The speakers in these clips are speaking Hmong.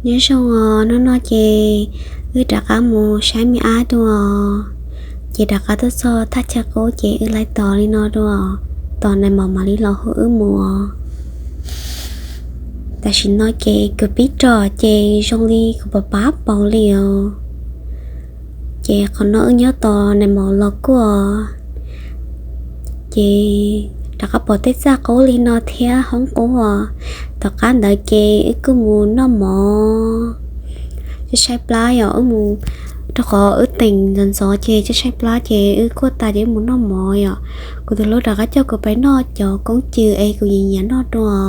Nyob zoo os, hnub no ces wb rov qab mus saib me ab dua. Ces rov qab tuaj txog thaj chaw qub ces wb laij tos li no dua, tos nais maum mam li los hu wb mus. Tam sim no ces kuv pib rov ces zoo li kuv pom pab paus li os. Ces qhov no wb nyob tos nais maum los kuaj. Ces rov qab pom tej txaj qub li no thiab hoob qub os. Tom qab ntawd ces wb kuj mus noj mov. Tshaib tshaib plab yom, wb mus, rau qhov wb teem ntxov ntxov ces tshaib tshaib plab ces wb kuaj tas ces wb mus noj mov yom. Kuv tus hlub rov qab coj kuv pais noj cov koob cws es kuv nyiam nyiam noj dua.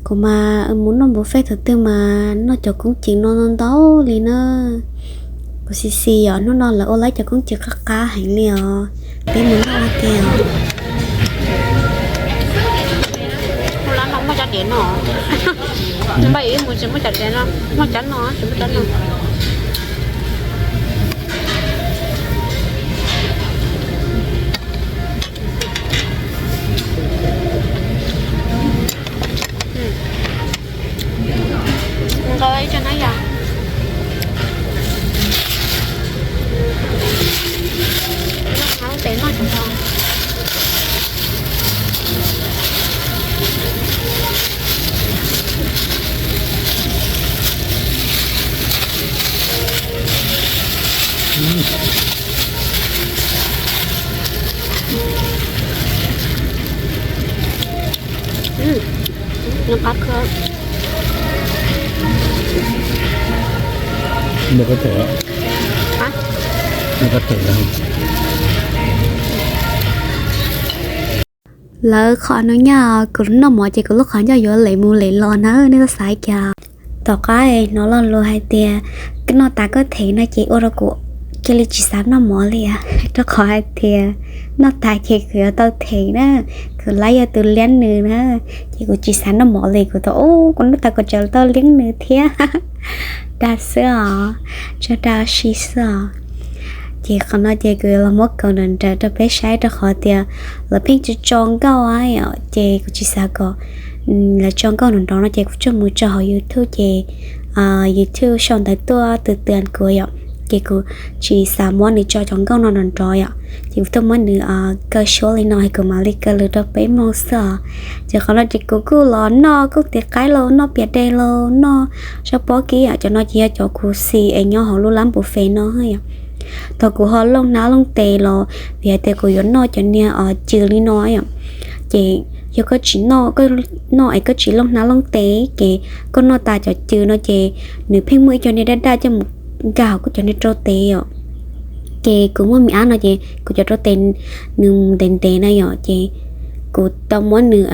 Kuv mas mus noj buffet thaum twg mas noj cov koob cws no ntau ntau li na. Kuv xis xis yom, hnub no lawv ua lawv cov koob cws qab qab heev li os. Peb mus noj ua ke os. Mus lab no muaj cov diav no. Npaj ib mus tsis muaj cov diav no, muaj cov no tsis muaj cov no. Nqa ib co na yom. Nqa tes noj cov no. Nws qab kawg. Nws qab kawg. Nws qab kawg. Lawv qhov no nyaj kuv noj mov ces kuv lub qhov ncauj yuav lem mus lem los na, nej txhob xav cas. Tom qab hnov lo lus hais tias noj tas koj them no ces ua rau kuv cia li tsis xav noj mov li, rau qhov hais tias noj tas ces kuv yuav tau them na, kuv laib yog tus liab nws na, ces kuv tsis xav noj mov li, kuv tau, kuv noj tas kuv tseem tau liab nws thiab. Dag xwb os, tsuas dag si xwb os. Ces qhov no ces kuv yuav los muab kaus nram nrawm rau peb saib rau qhov tias lawv pheej tso tso nkauj, ces kuv tsis xav kom lawv tso nkauj nrov nrov no ces kuv tsuas mus tso hauv YouTube ces YouTube sau ntawv tuaj tus twm kuv yom, ces kuv tsis xav muab nws tso cov nkauj no nrov nrov yom, ces kuv tuaj muab nws kaw suab li no es kuv mam li kaw lwm rau peb moo xwb os. Ces qhov no ces kuv kuj los noj kuj tiv qaib los noj piam dej los noj sab pob kib yom, cov no ces yog cov kuv xis es nyob hauv lub lab npus fes no yom. Thaum kuv ho looj hnab looj tes los vim hais tias kuv yuav noj cov niag cws li no yom, ces yog koj tsis noj, koj noj es koj tsis looj hnab looj tes ces koj noj tas cov cws no ces nws pheej muaj ib co niag daj daj coj mus nkag hauv koj cov niag rau tes yom. Ces kuv muaj me ab no ces kuv cov rau tes nws ntev ntev na yom, ces kuv tau muab nws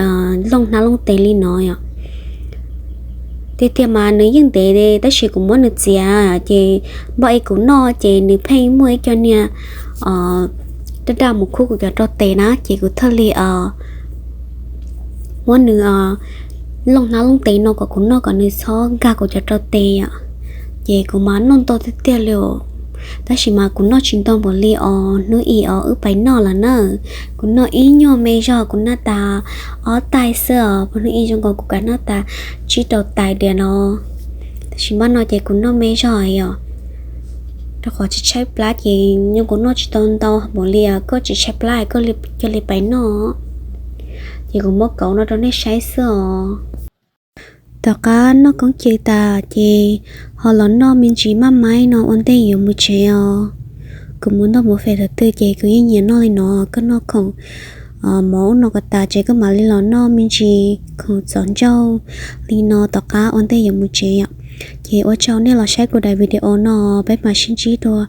looj hnab looj tes li no yom. Tiag tiag mas nws yeej ntev tab sis kuv muab nws txiav ces npaj ib kuv noj ces nws pheej muaj ib co niag daj daj mus khub kuv cov rau tes na, ces kuv thiaj li muab nws looj hnab looj tes no kom kuv noj kom nws txhob nkag kuv cov rau tes yom. Ces kuv mas noj ntau tiag tiag li os, tab sis mas kuv noj tsis ntau npaum li os hnub ib os wb pais noj lawm na. Kuv noj ib nyuag me zog kuv noj tas ob tais xwb os, hnub ib zoo nkaus kuv kav noj tas tsib rau tais diam no. Tab sis npaj no ces kuv noj me zog yom, rau qhov tsis tshaib plab ces nyuj kuv noj tsis tau ntau npaum li os, koj tsis tshaib plab koj cia li pais noj. Ces kuv muab kauv no rau nej saib xwb os. Tom qab noj koob cws tas ces ho los noj me ntsis maj maib no ua ntej yuav mus tsev os. Kuv mus noj mus fes thaum twg ces kuv yeej nyiam noj li no, koj noj khoom mov ub no kom tas ces koj mam li los noj me ntsis khoom txom ncauj li no tom qab ua ntej yuav mus tsev yom. Ces ua tsaug nej los saib kuv daim video no, peb mam sib ntsib dua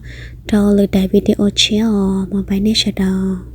rau lwm daim video tshiab os, mog pais nej sawv daws.